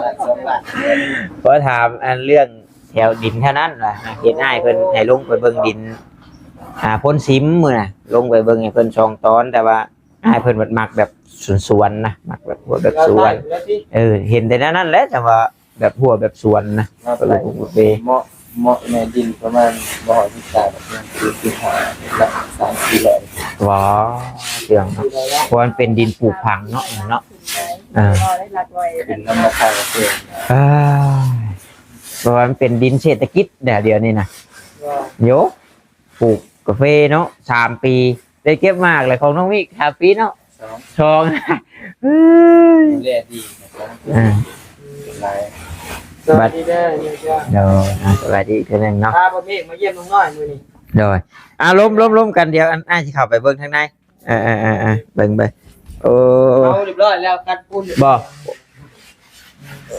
ຫຼັກສອງລ້ານ. ຂໍຖາມອັນເລື່ອງແຖວດິນແຖວນັ້ນວ່າ ເຫັນອ້າຍເພິ່ນໃຫ້ລົງໄປເບິ່ງດິນ ອ່າ ໂພນຊິມມື້ນະ ລົງໄປເບິ່ງໃຫ້ເພິ່ນສອງຕອນ ແຕ່ວ່າ ອ້າຍເພິ່ນມັກແບບສວນໆນະ ມັກແບບ ແບບສວນ ເອີ ເຫັນແຕ່ແນວນັ້ນແຫຼະ ແຕ່ວ່າແບບຮົ້ວແບບສວນນະ ເອີ ເໝາະ ເໝາະແນ່ ດິນປະມານບໍ່ຮອດເຮັກຕາດອກ ປະມານສີ່ສິບຫ້າ ຫຼັກສາມສີ່ຮ້ອຍ. ວ້າ ເຊື່ອງເນາະ ເພາະວ່າມັນເປັນດິນປູກຝັງເນາະ ເນາະ ເອີ ເປັນນຳລາຄາກະເສດ ເອີ ເພາະວ່າມັນເປັນດິນເສດຖະກິດແນວດຽວນີ້ນະ ໂຍ ປູກກາເຟເນາະ ສາມປີ ໄດ້ເກັບໝາກແລ້ວຂອງນ້ອງມິກ ສາມປີເນາະ ສອງ ສອງ ເອີຍ ດູແລດີນະ ອ່າ ຫຼາຍ. ສະບາຍດີເດີ ໂດຍ ອ່າ ສະບາຍດີອີກເທື່ອໜຶ່ງເນາະ ພາພໍ່ເມກມາຢ້ຽມນ້ອງນ້ອຍມື້ນີ້ ໂດຍ ອ່າ ລົມ ລົມ ລົມກັນ ດຽວອັນ ອ້າຍຊິເຂົ້າໄປເບິ່ງທາງໃນ ເອີ ເອີ ເອີ ເອີ ເບິ່ງ ເບິ່ງ ໂອ້ ເອົາຮຽບຮ້ອຍແລ້ວ ກັດປູນ ບໍ່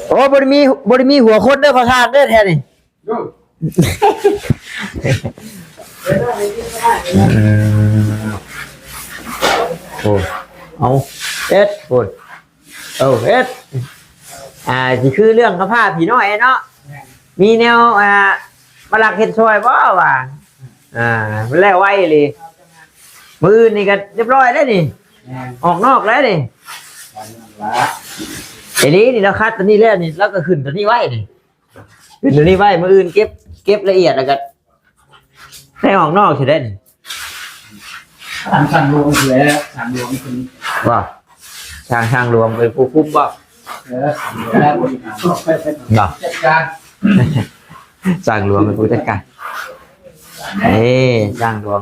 ໂອ້ ບໍ່ໄດ້ມີ ບໍ່ໄດ້ມີຫົວຄົນເດີພໍ່ທາດເດີແທ້ນີ້. ອືມ ໂອ້ ເອົາ ເຮັດ ໂອ້ ເອົາ ເຮັດ ອ່າ ຊິຄືເລື່ອງກັບພາພີ່ນ້ອຍເນາະ ມີແນວ ອ່າ ມາລັກເຮັດຊ່ອຍບໍ່ວ່າ ອ່າ ມັນແລ້ວໄວອີ່ຫຼີ ມື້ອື່ນນີ້ກໍຮຽບຮ້ອຍແລ້ວນີ້ ອອກນອກແລ້ວນີ້ ອີ່ຫຼີນີ້ ລາວຄັດຕົວນີ້ແລ້ວນີ້ ລາວກໍຂຶ້ນຕົວນີ້ໄວ້ນີ້. ເປັນໂຕນີ້ໄວ້ ມື້ອື່ນເກັບ ເກັບລະອຽດ ແລ້ວກໍໃຫ້ອອກນອກຊິໄດ້ນີ້ ທາງຊ່າງຫຼວງພຸ້ນແຫຼະ ຊ່າງຫຼວງເພິ່ນ ວ່າ ຊ່າງ ຊ່າງຫຼວງເປັນຜູ້ຄຸມບໍ່? ເອີ ຊ່າງຫຼວງເນາະ ຈັດການ ຊ່າງຫຼວງເປັນຜູ້ຈັດການ ເອີ ຊ່າງຫຼວງ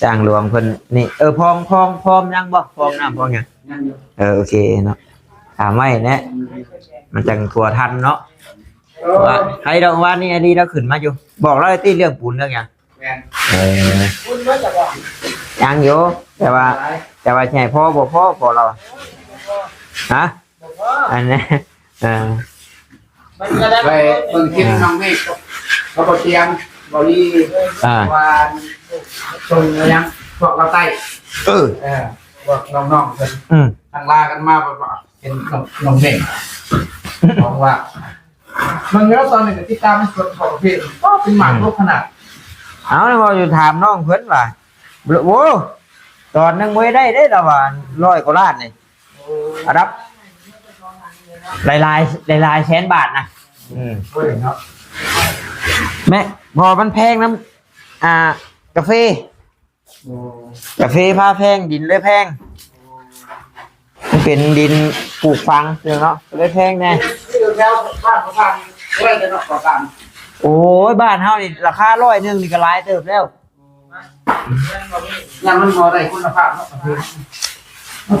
ຊ່າງຫຼວງເພິ່ນນີ້ ເອີ ພ້ອມ ພ້ອມ ພ້ອມຍັງບໍ່? ພ້ອມນ້ຳ ພ້ອມຫຍັງ? ຍັງຢູ່ ເອີ ໂອເຄເນາະ ຖາມໄວ້ແຫຼະ ມັນຈັ່ງທົ່ວທັນເນາະ. ວ່າໃຜດອກ ວານນີ້ອາລີລາວຂຶ້ນມາຢູ່ ບອກລາວຕິເລື່ອງປູນເລື່ອງຫຍັງ. ແມ່ນ ເອີ ປູນເບິດແລ້ວບໍ່? ຍັງຢູ່ ແຕ່ວ່າ ແຕ່ວ່າຊິໃຫ້ພໍບໍ່ພໍ ພໍລາວ ຮະ ບໍ່ພໍ ອັນນີ້ ເອີ ໄປເບິ່ງຄລິບນ້ອງເມກ ເຂົາບໍ່ຕຽມ ບໍ່ລີ ອ່າ ວ່າສົ່ງຫຍັງພວກລາວໃຕ້ ເອີ ເອີ ພວກນ້ອງໆເພິ່ນ ອືມ ທັງລາກັນມາ ເຫັນນ້ອງເມກ ບອກວ່າ ເບິ່ງແລ້ວຕອນນີ້ກໍຕິດຕາມໃນສ່ວນຂອງເພຈ ກໍເປັນໝາກ ອືມ ລົກຂະໜາດ. ເອົາ ເວົ້າຢູ່ ຖາມນ້ອງເພິ່ນວ່າ ໂອ້ ຕອນໜຶ່ງບໍ່ໄດ້ເດ້ ລາວວ່າຮ້ອຍກວ່າລ້ານນີ້ ໂອ້ ອັນດັບຫຼາຍໆ ຫຼາຍໆແສນບາດນະ ອືມ ໂອ້ຍເນາະ ແມ່ ເພາະມັນແພງນຳ ອ່າ ກາເຟ ໂອ້ ກາເຟພາແພງ ດິນເລີຍແພງ ມັນເປັນດິນປູກຝັງເນາະ ເລີຍແພງແດ່. ຢູ່ແຖວບ້ານເຂົາສ້າງບໍ່ໄດ້ເນາະ ກໍ່ສ້າງ ໂອ້ຍ ບ້ານເຮົານີ້ລາຄາຮ້ອຍໜຶ່ງນີ້ກໍຫຼາຍເຕີບແລ້ວ ຍັງມັນບໍ່ໄດ້ຄຸນນະພາບເນາະ ມັນ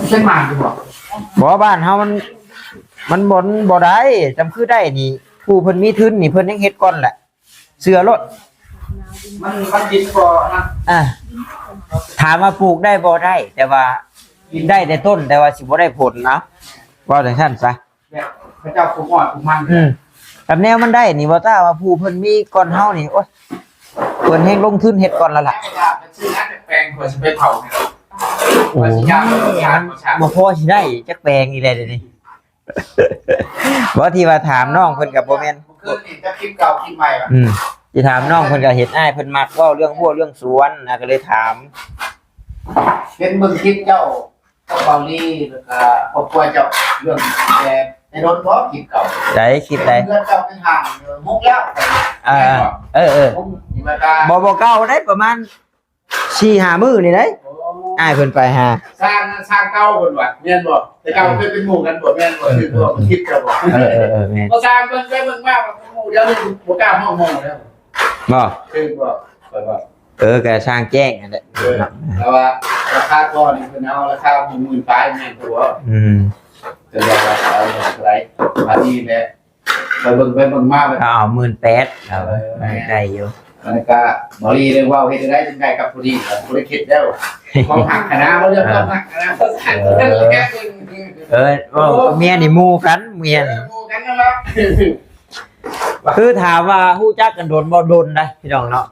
ເປັນໝາກຢູ່ບໍ່? ບໍ່ ບ້ານເຮົາມັນ ມັນບໍ່ ບໍ່ໄດ້ ຈຳຄືໄດ້ນີ້ ຜູ້ເພິ່ນມີທຶນນີ້ ເພິ່ນຍັງເຮັດກ່ອນແຫຼະ. ເຊື່ອໂລດ ມັນ ມັນດິນບໍ່ອັນນັ້ນ ອ່າ ຖາມວ່າປູກໄດ້ບໍ່? ໄດ້ ແຕ່ວ່າໄດ້ແຕ່ຕົ້ນ ແຕ່ວ່າຊິບໍ່ໄດ້ຜົນນະ ເວົ້າຈັ່ງຊັ້ນຊະ ແບບເຂົາເຈົ້າປູກອ້ອຍປູກມັນ ອືມ ກັບແນວມັນໄດ້ນີ້ ບໍ່ຕ້າວ່າຜູ້ເພິ່ນມີກ່ອນເຮົານີ້ ໂອ້ຍ ເພິ່ນແຮ່ງລົງທຶນເຮັດກ່ອນແລ້ວລະ ຊື້ນະຈັກແປງ ຂ້ອຍຊິໄປເຜົາ ໂອ້ຍ ມັນບໍ່ພໍຊິໄດ້ຈັກແປງອີກແລ້ວດຽວນີ້. ບໍ່ ທີ່ວ່າຖາມນ້ອງເພິ່ນກໍບໍ່ແມ່ນ ຄືນີ້ຈະຄລິບເກົ່າຄລິບໃໝ່ ອືມ ທີ່ຖາມນ້ອງເພິ່ນກໍເຫັນອ້າຍເພິ່ນມັກເວົ້າເລື່ອງຮົ້ວເລື່ອງສວນນະ ກໍເລີຍຖາມ ເຫັນເບິ່ງຄລິບເຈົ້າກັບເບົາລີ ແລ້ວກໍຄອບຄົວເຈົ້າ ເລື່ອງແຕ່ ແຕ່ດົນບໍ່ຄລິບເກົ່າ ໃດຄລິບໃດ ເຮືອນເຈົ້າເປັນຫ້າງ ເອີ ມຸກແລ້ວ ເອີ ເອີ ເອີ ມຸກ ບໍ່ ບໍ່ເກົ່າເດ້ ປະມານ ສີ່ຫ້າມື້ນີ້ໄດ໋ ໂອ້ ອ້າຍເພິ່ນໄປຫາ ຊ່າງ ຊ່າງເກົ່າເພິ່ນວ່າ ແມ່ນບໍ່? ແຕ່ເກົ່າເຄີຍເປັນໝູ່ກັນບໍ່? ແມ່ນບໍ່? ຖືກບໍ່? ມັນຜິດກັນບໍ່? ເອີໆໆ ແມ່ນ ພວກຊ່າງເພິ່ນໄປເບິ່ງມາ ໝູ່ດຽວນີ້ບໍ່ກ້າຮ້ອງໝໍແລ້ວ ບໍ່? ຖືກບໍ່? ຂ້ອຍວ່າ ເອີ ກໍຊ່າງແຈ້ງຫັ້ນແຫຼະ ເອີ ແຕ່ວ່າລາຄາກ່ອນນີ້ເພິ່ນເອົາລາຄາໝື່ນປາຍ ແມ່ນບໍ່? ອືມ ເພິ່ນວ່າເອົາເທົ່າໃດ ບາດນີ້ແຫຼະ ໄປເບິ່ງໄປເບິ່ງມາ ເອົາໝື່ນແປດ ເອີ ໄດ້ຢູ່ ອັນນັ້ນກະ ບໍ່ລີໄດ້ເວົ້າເຮັດຈັ່ງໃດຈຶ່ງໄດ້ກັບຜູ້ນີ້ ບໍ່ໄດ້ຄິດແລ້ວ ຄວາມຮັກຫັ້ນນະ ບໍ່ເລື່ອງຄວາມຮັກຫັ້ນນະ ເອີ ເອີ ເວົ້າກັບເມຍນີ້ໝູ່ກັນ ເມຍນີ້ ເອີ ໝູ່ກັນນັ້ນລະ ຄືຖາມວ່າຮູ້ຈັກກັນດົນບໍ່? ດົນໄດ໋ພີ່ນ້ອງເນາະ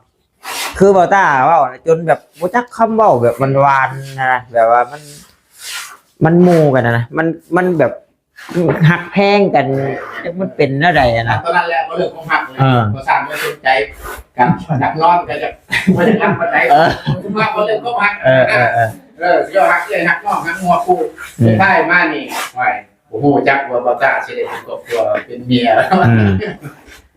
ຄືບ່າວຕ້າເວົ້ານະ ຈົນແບບບໍ່ຈັກຄຳເວົ້າແບບຫວານໆນະ ແບບວ່າມັນ ມັນໝູ່ກັນນະ ມັນ ມັນແບບຮັກແພງກັນ ຈັກມັນເປັນແນວໃດຫັ້ນນະ ຕອນນັ້ນແຫຼະ ບໍ່ເລື່ອງຄວາມຮັກເລີຍ ເອີ ບໍ່ສ້າງບໍ່ສົນໃຈ ກັບຢາກນອນກໍຢາກ ບໍ່ຢາກຮັບປານໃດ ເອີ ມາບໍ່ເລື່ອງຄວາມຮັກ ເອີໆໆ ເອີ ຊິເວົ້າຮັກເອື້ອຍຮັກນ້ອງຮັກງົວຄູ່ ອືມ ສຸດທ້າຍມານີ້ ໂອ້ຍ ບໍ່ຮູ້ຈັກວ່າບ່າວຕ້າຊິໄດ້ເປັນຄອບຄົວເປັນເມຍ ອືມ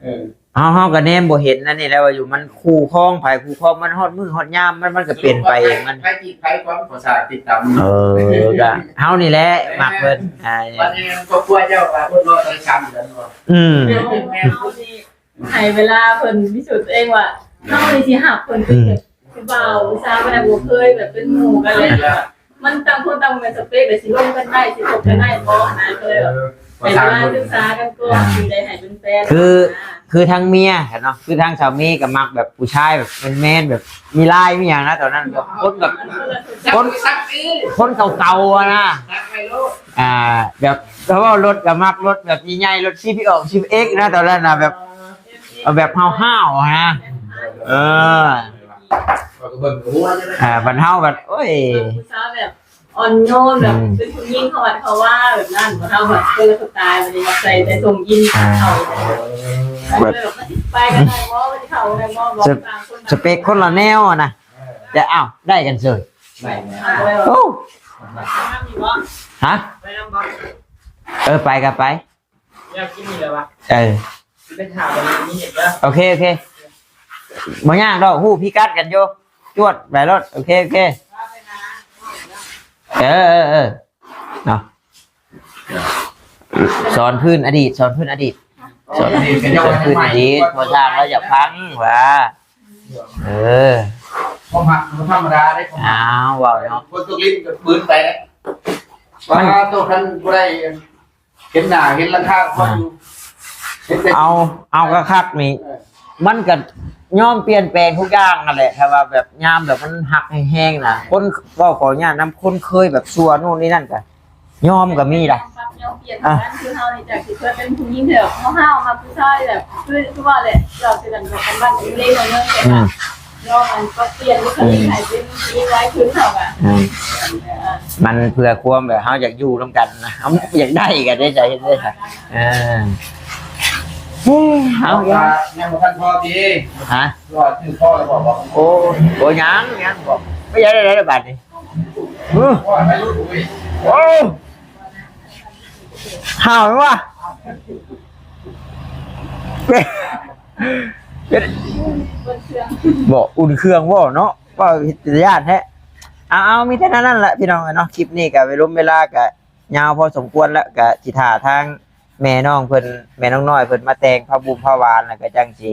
ເອີ ເຮົາ ເຮົາກໍແນມບໍ່ເຫັນອັນນີ້ແຫຼະ ວ່າຢູ່ມັນຄູ່ຄອງໃຜຄູ່ຄອງມັນ ຮອດມື້ຮອດຍາມມັນ ມັນກໍເປັນໄປເອງມັນ ໃຜຕິດໃຜຄວາມພາສາຕິດຕາມ ເອີ ກໍເຮົານີ້ແຫຼະມັກເພິ່ນ ເອີ ບັດນີ້ຄອບຄົວເຈົ້າວ່າຄົນລາວໄດ້ສາມເດືອນບໍ່? ອືມ ເຮົານີ້ໃຫ້ເວລາເພິ່ນພິສູດຕົວເອງວ່າເຮົານີ້ຊິຮັກເພິ່ນຄື ອືມ ຜູ້ບ່າວຜູ້ສາວກໍໄດ້ ບໍ່ເຄີຍແບບເປັນໝູ່ກັນເລີຍ ມັນຕ່າງຄົນຕ່າງບໍ່ແມ່ນສະເປັກ ແລ້ວຊິລົມກັນໄດ້ ຊິຄົບກັນໄດ້ບໍ່ນະ ກໍເລີຍແບບໃຫ້ເວລາສຶກສາກັນກ່ອນ ອ່າ ຈຶ່ງໄດ້ໃຫ້ເປັນແຟນ ຄື ຄືທາງເມຍເນາະ ຄືທາງສາມີກໍມັກແບບຜູ້ຊາຍແບບແມນໆ ແບບມີລາຍມີຫຍັງນະ ຕອນນັ້ນກໍຄົນແບບ ຄົນ ຄົນເກົ່າໆ ອະນະ ອ່າ ແບບ ເຂົາເວົ້າລົດກໍມັກລົດແບບໃຫຍ່ໆ ລົດຊີພີອອກຊີພີເອັກນະ ຕອນນັ້ນນະ ແບບ ເອົາແບບຫ້າວໆ ນະ ເອີ ຂ້ອຍກໍເບິ່ງຫົວຢູ່ເດ້ ອ່າ ບັດເຮົາບັດ ໂອ້ຍ ຜູ້ສາວແບບອ່ອນໂຍນ ແບບ ອືມ ເປັນຜູ້ຍິງເຂົາວັດເຂົາວາແບບນັ້ນ ບັດເຮົາບັດຄົນລະສະໄຕລ໌ ບັດນີ້ມັກໃສ່ແຕ່ສົ້ງຢີນ ອ່າ ຂາວ ເອີ ບັດ ມັນຊິໄປກັນໄດ້ບໍ່ ມັນຊິເຂົ້າກັນໄດ້ບໍ່ ບອກ ສະ ຕ່າງຄົນ ສະເປັກຄົນລະແນວຫັ້ນນະ ແຕ່ ອ້າວ ໄດ້ກັນເສີຍ ໄດ້ແລ້ວ ໂອ້ ຮະ ໄປນຳບໍ່ ເອີ ໄປກໍໄປ ແລ້ວກິນນີ້ແລ້ວວະ ເອີ ຊິໄປຖ້າບໍ່ມີເຮັດເດີ ໂອເຄ ໂອເຄ ບໍ່ຍາກດອກ ຮູ້ພິກັດກັນຢູ່ ຈວດໄປໂລດ ໂອເຄ ໂອເຄ ເອີ ເອີ ເອີ ເນາະ ສອນພື້ນອະດີດ ສອນພື້ນອະດີດ ສອນ ສອນພື້ນອະດີດ ພໍ່ຊ່າງລາວຢາກຟັງວ່າ ເອີ ຄວາມຮັກມັນບໍ່ທຳມະດາເດ້ ຄວາມຮັກ ອ້າວ ເວົ້າເນາະ ຄົນຕົກລິນກໍປືນໄປເດ້ ວ່າໂຕຄັນບໍ່ໄດ້ ເຫັນໜ້າເຫັນຫຼັງຄາ ອ່າ ເຂົາຢູ່ ເອົາ ເອົາຄັກໆນີ້ ເອີ ມັນກໍຍອມປ່ຽນແປງທຸກຢ່າງຫັ້ນແຫຼະ ຖ້າວ່າແບບຍາມແບບມັນຮັກແຮງໆນະ ຄົນເວົ້າ ຂໍອະນຸຍາດນຳ ຄົນເຄີຍແບບຊົ່ວໂນ່ນນີ້ນັ້ນກໍຍອມກໍມີໄດ໋ ຍອມປັບຍອມປ່ຽນ ອ່າ ຄືເຮົານີ້ຈາກທີ່ເຄີຍເປັນຜູ້ຍິງທີ່ແບບຫ້າວໆ ມັກຜູ້ຊາຍແບບ ຄື ຄືວ່າແຫຼະ ເວົ້າຄືກັນກັນບ້ານເລັກນ້ອຍເນາະ ອືມ ລອງອັນປັບປ່ຽນບຸກຄະລິກໃຫ້ເປັນຜູ້ຍິງຫຼາຍຂຶ້ນເຮົາກະ ອືມ ມັນເພື່ອຄວາມແບບເຮົາຢາກຢູ່ນຳກັນນະ ເຮົາຢາກໄດ້ກໍໄດ້ໃຈເຮັດເດ້ ເອີ ເຮົາ ຍັງບໍ່ທັນພໍຕິ ຮະ ວ່າຖືກພໍແລ້ວບໍ່? ໂອ້ ບໍ່ ຍັງ ຍັງບໍ່ ບໍ່ຢາກໄດ້ແລ້ວບາດນີ້ ໂອ້ ຫ້າວວ່າ ເປັນ ເປັນ ບໍ່ ອຸ່ນເຄື່ອງບໍ່ເນາະ ເວົ້າເປັນຕາຢ້ານແທ້ ເອົາ ເອົາ ມີແຕ່ນັ້ນແຫຼະພີ່ນ້ອງເອີຍເນາະ ຄລິບນີ້ກໍເວລົມເວລາກໍຍາວພໍສົມຄວນແລ້ວ ກໍຊິຖ້າທາງແມ່ນ້ອງເພິ່ນ ແມ່ນ້ອງນ້ອຍເພິ່ນມາແຕ່ງພາບຸ່ມພາຫວານ ແລ້ວກໍຈັ່ງຊິ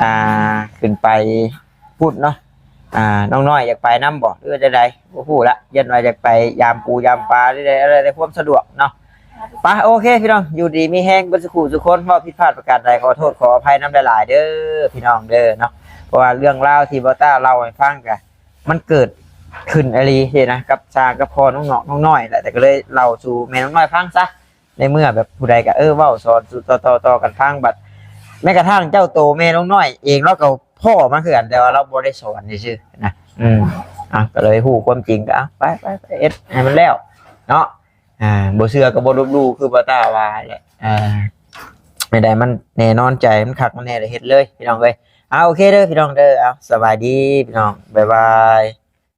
ອ່າ ຂຶ້ນໄປພຸ້ນເນາະ ອ່າ ນ້ອງນ້ອຍຢາກໄປນຳບໍ່ ຫຼືວ່າຈັ່ງໃດ? ບໍ່ຮູ້ລະ ຢ້ານວ່າຢາກໄປຢາມປູຢາມປາ ຫຼືໄດ້ ໄດ້ ໄດ້ຄວາມສະດວກເນາະ ໄປ ໂອເຄພີ່ນ້ອງ ຢູ່ດີມີແຮງເບິດສູ່ຄູ່ສູ່ຄົນ ເວົ້າຜິດພາດປະການໃດ ຂໍໂທດຂໍອະໄພນຳຫຼາຍໆເດີພີ່ນ້ອງເດີເນາະ ເພາະວ່າເລື່ອງລາວທີ່ບ່າວຕ້າເລົ່າໃຫ້ຟັງກະ ມັນເກີດຂຶ້ນອີ່ຫຼີເດ້ນະ ກັບຊາ ກັບພໍ່ນ້ອງນ້ອຍ ນ້ອງນ້ອຍແຫຼະ ແຕ່ກໍເລີຍເລົ່າສູ່ແມ່ນ້ອງນ້ອຍຟັງຊະ ໃນເມື່ອແບບຜູ້ໃດກໍ ເອີ ເວົ້າສອນສູ່ຕໍ່ໆກັນຟັງ ບັດແມ້ກະທັ່ງເຈົ້າໂຕແມ່ນ້ອງນ້ອຍເອງ ລາວກໍພໍ້ມາຄືກັນ ແຕ່ວ່າລາວບໍ່ໄດ້ສອນຊື່ໆນະ ອືມ ອ່ະ ກໍເລີຍຮູ້ຄວາມຈິງ ກໍ ອ່ະ ໄປໆໆ ເຮັດໃຫ້ມັນແລ້ວເນາະ ອ່າ ບໍ່ເຊື່ອກໍບໍ່ລົບຫຼູ່ ຄືບ່າວຕ້າວ່າແຫຼະ ອ່າ ໃດໆມັນແນ່ນອນໃຈ ມັນຄັກມັນແນ່ ແລ້ວເຮັດເລີຍພີ່ນ້ອງເອີຍ ອ່າ ໂອເຄເດີພີ່ນ້ອງເດີ ເອົາ ສະບາຍດີພີ່ນ້ອງ ບາຍບາຍ.